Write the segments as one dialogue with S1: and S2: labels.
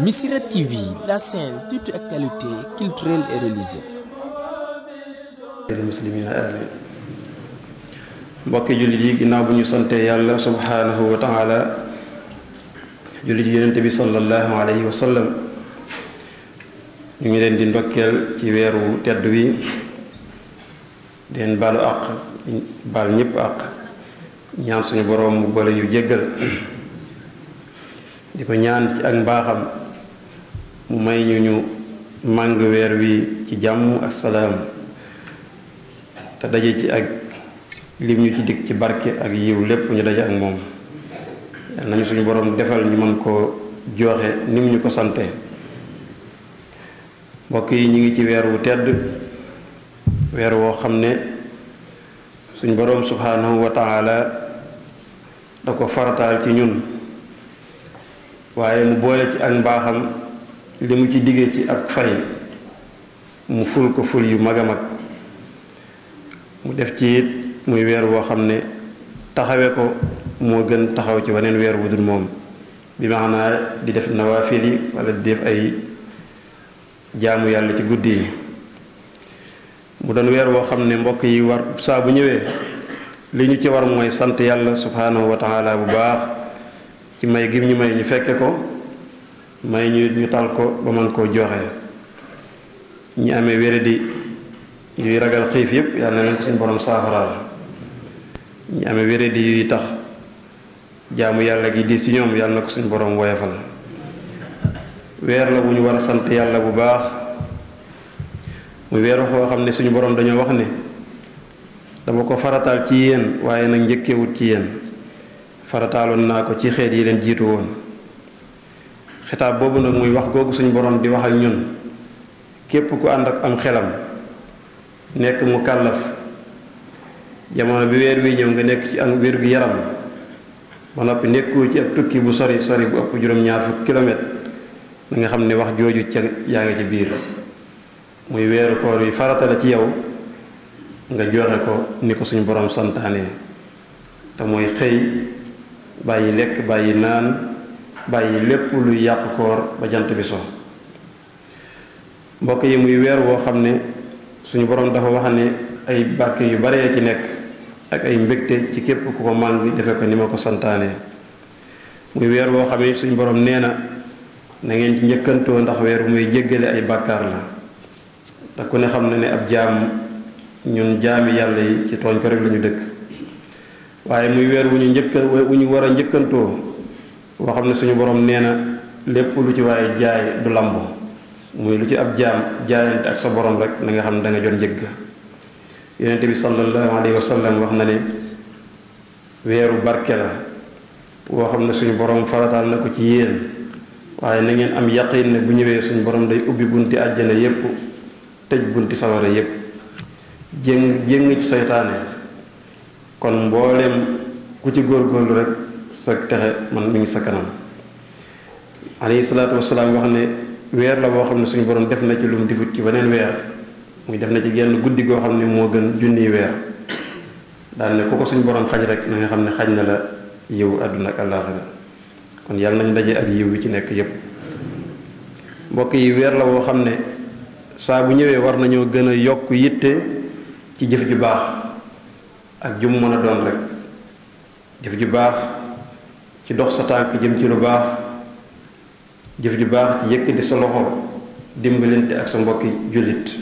S1: Missirah TV, la chaîne toute actualité culturelle et religieuse.
S2: muslimina amin. mbokki jullit yi ginnaaw bu ñu sante yàlla subhanahu wa taala jullit yi yonente bi sallallahu alayhi wa sallam ñu ngi leen di ndokkeel ci weeru tedd wi den baalu àq baal ñëpp àq ñaan suñu boroom mu boole ñu jéggal di ko ñaan ci ak mbaaxam mu may ñu màng weer wi ci jàmm ak salaam te daje ci ak lim ñu ci dig ci barke ak yiw lépp ñu daje ak moom yal nañu suñu boroom defal ñu mën koo joxe nim ñu ko sante mbokk yi ñu ngi ci weer wu tedd weer woo xam ne suñu boroom subhanahu wa taala da ko farataal ci ñun waaye mu boole ci ak mbaaxam li mu ci diggee ci ak fay mu ful ko ful yu mag a mag mu def ci it muy weer woo xam ne taxawe ko moo gën taxaw ci waneen weer wu dul moom bi maanaa di def nawaafil yi wala di def ay jaamu yàlla ci guddi yi mu doon weer woo xam ne mbokk yi war saa bu ñëwee li ñu ci war mooy sant yàlla subhanahu wa taala bu baax ci may gim ñu may ñu fekke ko may ñu tal ko ba mën koo joxe ñi amee wéradi yuy ragal xiif yépp yàlla na leen ko suñu borom saafaraal ñi amee wéradi yuy tax jaamu yàlla gi diis ci ñoom yàlla na ko suñu borom woyofal weer la bu ñu war a sant yàlla bu baax muy weer waxoo xam ne suñu borom dañoo wax ne dama ko farataal ci yéen waaye nag njëkkewut ci yéen farataaloon naa ko ci xeet yi leen jiitu woon xitaab boobu nag muy wax googu suñu borom di wax ak ñun képp ku ànd ak am xelam nekk mu kàllaf jamono bi weer wi ñëw nga nekk ci am wér gu yaram ba noppi nekkoo ci ab tukki bu sori sori bu ëpp juróom-ñaar fukki kilomètre da nga xam ne wax jooju ca yaa ngi ci biir muy weeru koor yi farata la ci yow nga joxe ko ni ko suñu borom santaane te mooy xëy bàyyi lekk bàyyi naan bàyyi lépp luy yàq koor ba jant bi so mbokk yi muy weer woo xam ne suñu borom dafa wax ne ay barke yu baree ci nekk ak ay mbégte ci képp ku ko man bi defe ko ni ma ko santaane muy weer woo xam ne suñu borom nee na ngeen ci njëkkantoo ndax weer bu muy jéggale ay bàkkaar la te ku ne xam na ne ab jaam ñun jaami yàlla yi ci tooñ ko rek lañu dëkk waaye muy weer wu ñu war a njëkkantoo boo xam ne suñu borom nee na lépp lu ci waaye jaay du lamb muy lu ci ab jaam jaayante ak sa borom rek na nga xam ne da nga jot njëgg yonente bi sallallahu alayhi wa sallam wax na ne weeru barke la boo xam ne suñu borom farataal na ko ci yéen waaye na ngeen am yaqin ne bu ñëwee suñu borom day ubbi bunti àjjana yépp tëj bunti sawara yépp jéng ci seytaane kon mbooleem ku ci góorgóorlu rek sa texe man mi ngi sa kanam alayhi salaatu wasalaam wax ne weer la boo xam ne suñu borom def na ci lu mu difut ci beneen weer muy def na ci genn guddi goo xam ne moo gën junniy weer daal ne ku ko suñu borom xañ rek na nga xam ne xañ na la yiw àdduna ak àllaaxira kon yàlla nañu daje ak yiw bi ci nekk yépp mbokk yi weer la boo xam ne saa bu ñëwee war nañoo gën a yokk yitte ci jëf ju baax ak ju mu mën a doon rek jëf ju baax ci dox sa tànk jëm ci lu baax jëf ju baax ci yëkkati sa loxo dimbalante ak sa mbokki jullit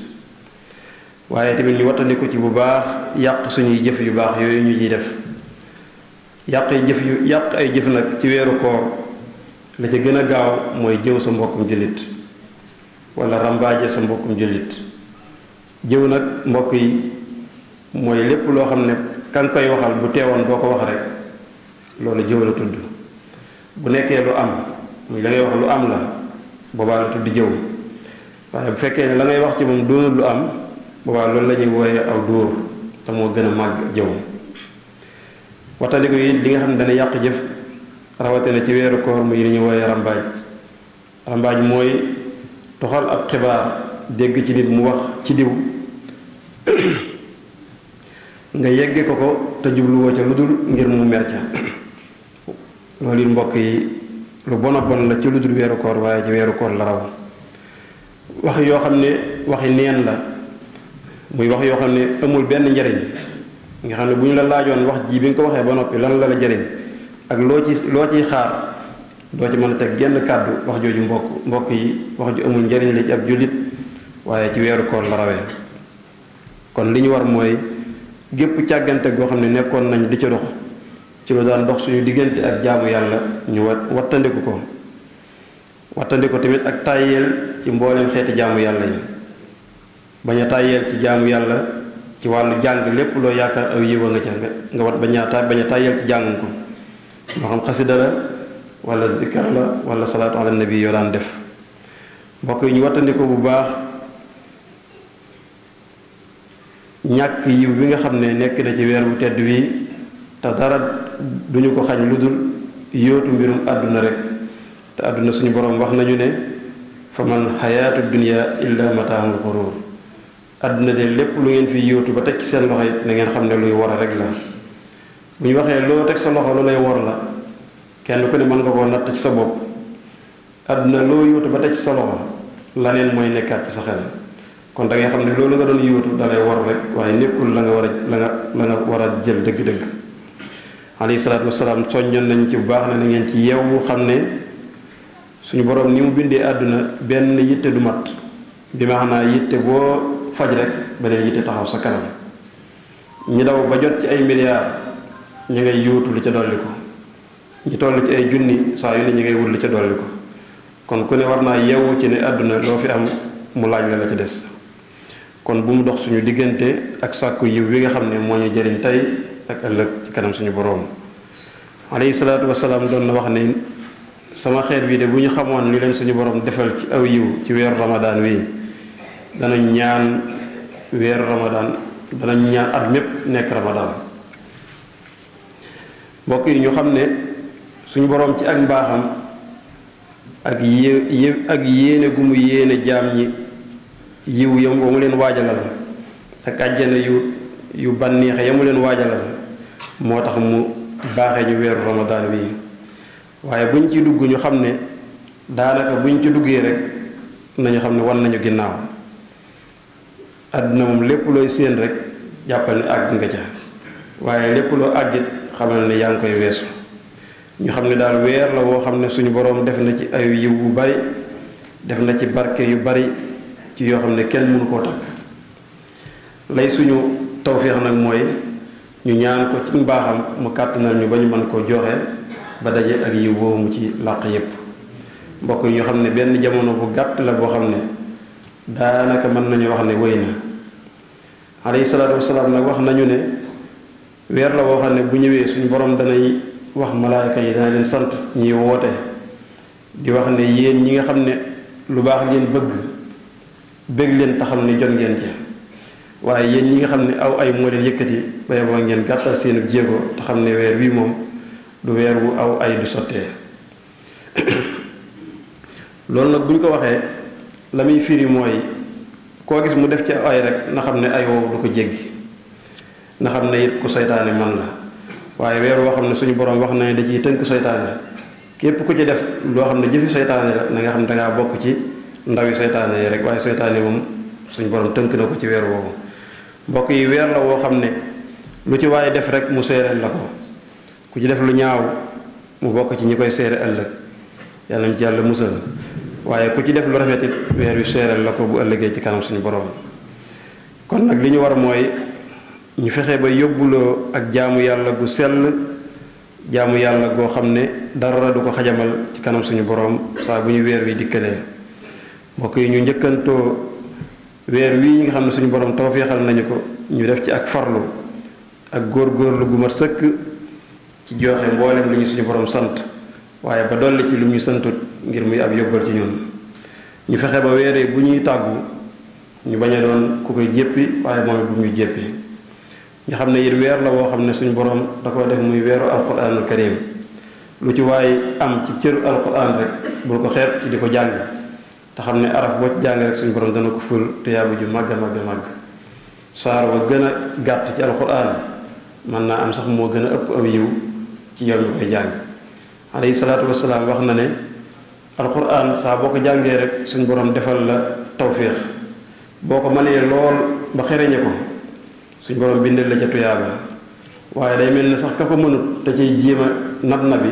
S2: waaye tamit ñu wattandiku ci bu baax yàq suñuy jëf yu baax yooyu ñu ciy def yàq ay jëf nag ci weeru koor la ca gën a gaaw mooy jëw sa mbokkum jullit wala rambaaje sa mbokkum jullit jëw nag mbokk yi mooy lépp loo xam ne kan koy waxal bu teewoon doo ko wax rek loolu jëw la tudd bu nekkee lu am muy la ngay wax lu am la boobaa la tudd jëw waaye bu fekkee ne la ngay wax ci moom doonul lu am boobaa loolu la ñuy wooye aw dóor te moo gën a màgg jëw waxtandiku yi li nga xam ne dana yàq jëf rawatina ci weeru koor muy li ñu wooye rambaaj rambaaj mooy toxal ab xibaar dégg ci nit mu wax ci diw nga yegge ko ko te jubluwoo ca lu dul ngir mu mer ca loolu it mbokk yi lu bon a bon la ci lu dul weeru koor waaye ci weeru koor la raw wax yoo xam ne waxi neen la muy wax yoo xam ne amul benn njariñ nga xam ne bu ñu la laajoon wax ji bi nga ko waxee ba noppi lan la jariñ ak loo ciy xaar doo ci mën a teg genn kàddu wax jooju mbokk yi wax ju amul njariñ la ci ab jullit waaye ci weeru koor la rawee kon li ñu war mooy gépp càggante goo xam ne nekkoon nañ di ca dox ci lu daan dox suñu diggante ak jaamu yàlla ñu wattandiku ko wattandiku tamit ak tàyyeel ci mbooleem xeeti jaamu yàlla yi bañ a tàyyeel ci jaamu yàlla ci wàllu jàng lépp loo yaakaar aw yiwa nga ca nga wat bañ a tàyyeel ci jàng ko moo xam xasida la wala zikkar la wala salaatu ala nabi yoo daan def mbokk yi ñu wattandiku bu baax ñàkk yiw bi nga xam ne nekk na ci weer bu tedd wi te dara duñu ko xañ lu dul yóotu mbirum àdduna rek te àdduna suñu boroom wax nañu ne fa man xayaatu dunya illa mataamul xuruur àdduna de lépp lu ngeen fi yóotu ba teg ci seen loxo it na ngeen xam ne luy war a rek la bu ñu waxee loo teg sa loxo lu lay war la kenn ku ne mën nga koo natt ci sa bopp àdduna loo yóotu ba teg ci sa loxo laneen mooy nekkaat ci sa xel kon da ngay xam ne loolu nga doon yóotu dalay war rek waaye nekkul la nga war a jël dëgg-dëgg alayhi salaatu wasalaam soññoon nañ ci bu baax na ngeen ci yeewu xam ne suñu boroom ni mu bindee àdduna benn yitte du mat bi ma xam naa yitte boo faj rek beneen yitte taxaw sa kanam ñi daw ba jot ci ay milliards ñu ngay yóotu li ca dolli ko ñu toll ci ay junni saa yu ne ñu ngay wut li ca dolli ko kon ku ne war naa yeewu ci ne àdduna loo fi am mu laaj la ci des kon bu mu dox suñu diggante ak sàkku yiw wi nga xam ne moo ñu jëriñ tey ak ëllëg ci kanam suñu boroom alayhi salaatu wasalaam doon na wax ne sama xeet wi de bu ñu xamoon li leen suñu boroom defal ci aw yiw ci weeru ramadaan wi danañ ñaan weeru ramadaan danañ ñaan at mépp nekk ramadaan mbokk yi ñu xam ne suñu boroom ci ak mbaaxam ak yéene gu mu yéene jaam ñi yiw yam wa mu leen waajalal ak àjjana yu bànneexe ya mu leen waajalal moo tax mu baaxee ñu weeru ramadaan wi waaye buñ ci dugg ñu xam ne daanaka buñ ci duggee rek nañu xam ne wan nañu ginnaaw àdduna moom lépp looy séen rek jàppal ne àgg nga ca waaye lépp loo àggit xamal ne yaa ngi koy weesu ñu xam ne daal weer la woo xam ne suñu boroom def na ci ay yiw bu bari def na ci barke yu bari ci yoo xam ne kenn mënu koo takk lay suñu tawféex nag mooy ñu ñaan ko ci mbaaxam mu kàttanal ñu ba ñu mën koo joxe ba daje ak yiw boobu mu ci làq yépp mbokk yi ñu xam ne benn jamono bu gàtt la boo xam ne daanaka mën nañu wax ne wéy na alayhi salaatu wasalaam nag wax nañu ne weer la woo xam ne bu ñëwee suñu borom danay wax malaayka yi dana leen sant ñuy woote di wax ne yéen ñi nga xam ne lu baax ngeen bëgg leen te xam ne jot ngeen ci waaye yéen ñi nga xam ne aw ay moo leen yëkkati ba yeboo ngeen gàttal seenu jéego te xam ne weer wii moom du weer wu aw ay du sottee loolu nag bu ñu ko waxee la muy firi mooy koo gis mu def ci ay rek na xam ne ay woowu du ko jéggi na xam ne it ku seytaane man la waaye weer woo xam ne suñu borom wax na ne da ciy tënk seytaane képp ku ci def loo xam ne jëfi seytaane la na nga xam ne dangaa bokk ci ndawi seytaane yi rek waaye seytaane moom suñu borom tënk na ko ci weer woowu mbokk yi weer la woo xam ne lu ci waaye def rek mu séeréel la ko ku ci def lu ñaaw mu bokk ci ñi koy séere ëllëg yàlla ñu ci yàlla musal waaye ku ci def lu rafet it weer wi séeréel la ko bu ëllëgee ci kanam suñu borom kon nag li ñu war mooy ñu fexe ba yóbbuloo ak jaamu yàlla gu sell jaamu yàlla goo xam ne dara du ko xajamal ci kanam suñu borom saa bu ñu weer wi dikkalee mbokk yi ñu njëkkantoo weer wii nga xam ne suñu borom tawfeexal nañu ko ñu def ci ak farlu ak góor-góorlu gu mat sëkk ci joxe mboolem li ñu suñu borom sant waaye ba dolli ci lu ñu santut ngir muy ab yóbbal ci ñun ñu fexe ba weeree bu ñuy tàggu ñu bañ a doon ku koy jéppi waaye moom it bu ñu jéppi ñu xam ne it weer la woo xam ne suñu borom da ko def muy weeru alquranul karim lu ci waaye am ci cëru alquran rek bul ko xeeb ci di ko jàng te xam ne araf boo ci jàng rek suñu borom dana ko ful te yaabu ju màgg màgg saar wa gën a gàtt ci alquran mën naa am sax moo gën a ëpp aw yiw ci yow ñu koy jàng alayhi salaatu wasalaam wax na ne alquran saa boo ko jàngee rek suñ borom defal la tawfiix boo ko mënee lool ba xereñe ko suñ borom bindal la ca tuyaaba waaye day mel ne sax ka ko mënut te ciy jéem a nab bi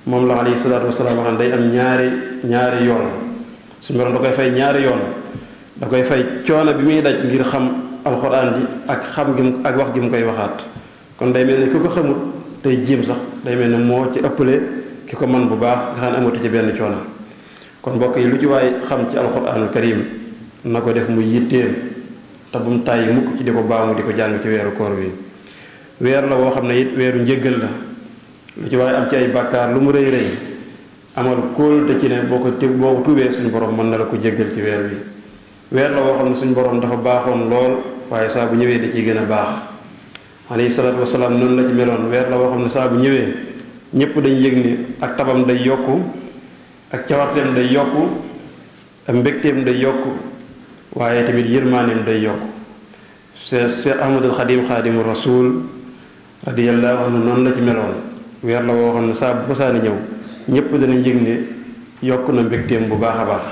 S2: moom la alayhi salaatu wasalaam wax day am ñaari yoon suñ borom da koy fay ñaari yoon da koy fay coono bi muy daj ngir xam alxuraan ji ak xam gi ak wax gi mu koy waxaat kon day mel ne ku ko xamut tey jéem sax day mel ne moo ci ëppale ki ko man bu baax nga xam ne amatu ci benn coono kon mbokk yi lu ci waay xam ci alxuraanul karim na ko def muy yitteem te bu mu tàyyi mukk ci di ko baamu di ko jàng ci weeru koor bi weer la woo xam ne it weeru njëggal la lu ci waay am ci ay bàkkaar lu mu rëy rëy amal kóol te ci ne boo ko tuubee suñu borom mën na la ko jéggal ci weer wi weer la woo xam ne suñu borom dafa baaxoon lool waaye saa bu ñëwee da ciy gën a baax alayhi salaatu wasalaam noonu la ci meloon weer la woo xam ne saa bu ñëwee ñëpp dañu yëg ni ak tabam day yokku ak cawarteem day yokku ak mbégteem day yokku waaye tamit yërmaaneem day yokku Cheikh Ahmadul Xadim Xaadimu Rasuul radiyallahu anhu noonu la ci meloon weer la woo xam ne saa bu mosaani ñëw ñëpp danañ yëg ne yokk na mbégteem bu baax a baax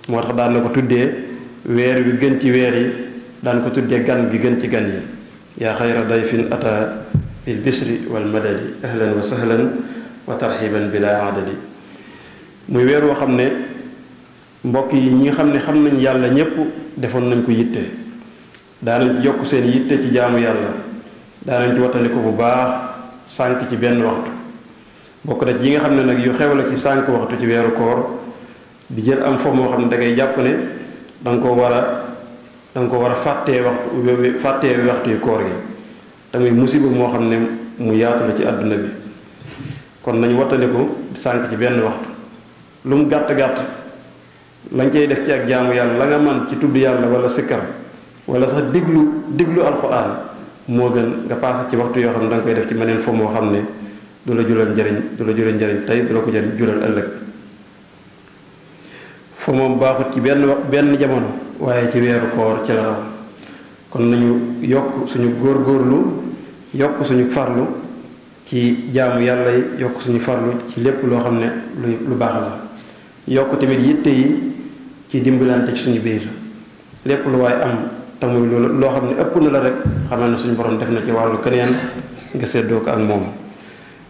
S2: moo tax daan na ko tuddee weer wi gën ci weer yi daan ko tuddee gan gi gën ci gan yi yaa xayra dayfin ata bil bisri wal madadi ahlan wa sahlan wa tarxiban bila adadi muy weer woo xam ne mbokk yi ñi nga xam ne xam nañ yàlla ñépp defoon nañ ko yitte daanañ ci yokk seen yitte ci jaamu yàlla daanañ ci wattandiku bu baax sànk ci benn waxtu bokk na ci yi nga xam ne nag yu xew la ci sànk waxtu ci weeru koor di jël am fo moo xam ne da ngay jàpp ne danga ko war a fàttee waxtu yu koor gi tamit musiba moo xam ne mu yaatu la ci àdduna bi kon nañu wattandiku sànk ci benn waxtu lu mu gàtt-gàtt lañ cay def ci ak jaamu yàlla la nga man ci tudd yàlla wala sikkar wala sax diglu alxuraan moo gën nga paase ci waxtu yoo xam ne da nga koy def ci meneen fo moo xam ne du la jural njariñ tey du la ko jural ëllëg fo moom baaxut ci benn jamono waaye ci weeru koor ci la raw kon nañu yokk suñu góorgóorlu yokk suñu farlu ci jaamu yàlla yi yokk suñu farlu ci lépp loo xam ne lu baax la yokk tamit yitte yi ci dimbalante ci suñu biir lépp lu waaye am te muy loo xam ne ëpp na la rek xamal ne suñu borom def na ci wàllu keneen nga séddoo ko ak moom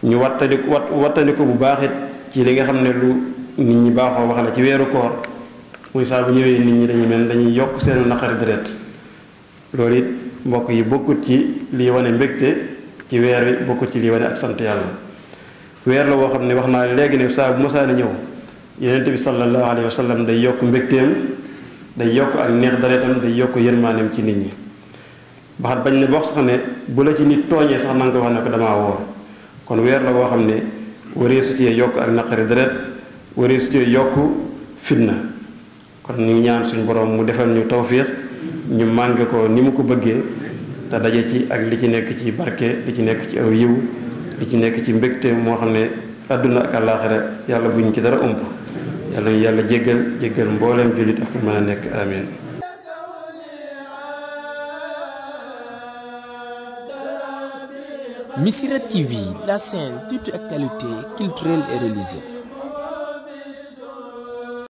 S2: ñu wattandiku bu baax it ci li nga xam ne lu nit ñi baaxoo wax la ci weeru koor muy saa bu ñëwee nit ñi dañuy yokk seen naqari deret loolu it mbokk yi bokkut ci liy wane mbégte ci weer wi bokkut ci liy wane ak sant yàlla weer la woo xam ne wax naa léegi ne saa bu mosaani ñëw yonent bi sallallahu alayhi wa sallam day yokk mbégteem day yokk ak neex deretam day yokk yërmaaneem ci nit ñi baxat bañ ne wax sax ne bu la ci nit tooñee sax na nga ko wax ne ko damaa woor kon weer la woo xam ne waree su cee yokk ak naqari deret waree su cee yokk fitna kon ñu ngi ñaan suñu borom mu defal ñu tawfiix ñu mànge ko ni mu ko bëggee te daje ci ak li ci nekk ci barke li ci nekk ci aw yiw li ci nekk ci mbégte moo xam ne àdduna ak àllaaxira yàlla buñ ci dara ump yàlla ñu yàlla jéggal mbooleem jullit ak mën a nekk amin
S1: Missirah TV, la chaîne toute actualité culturelle et religieuse.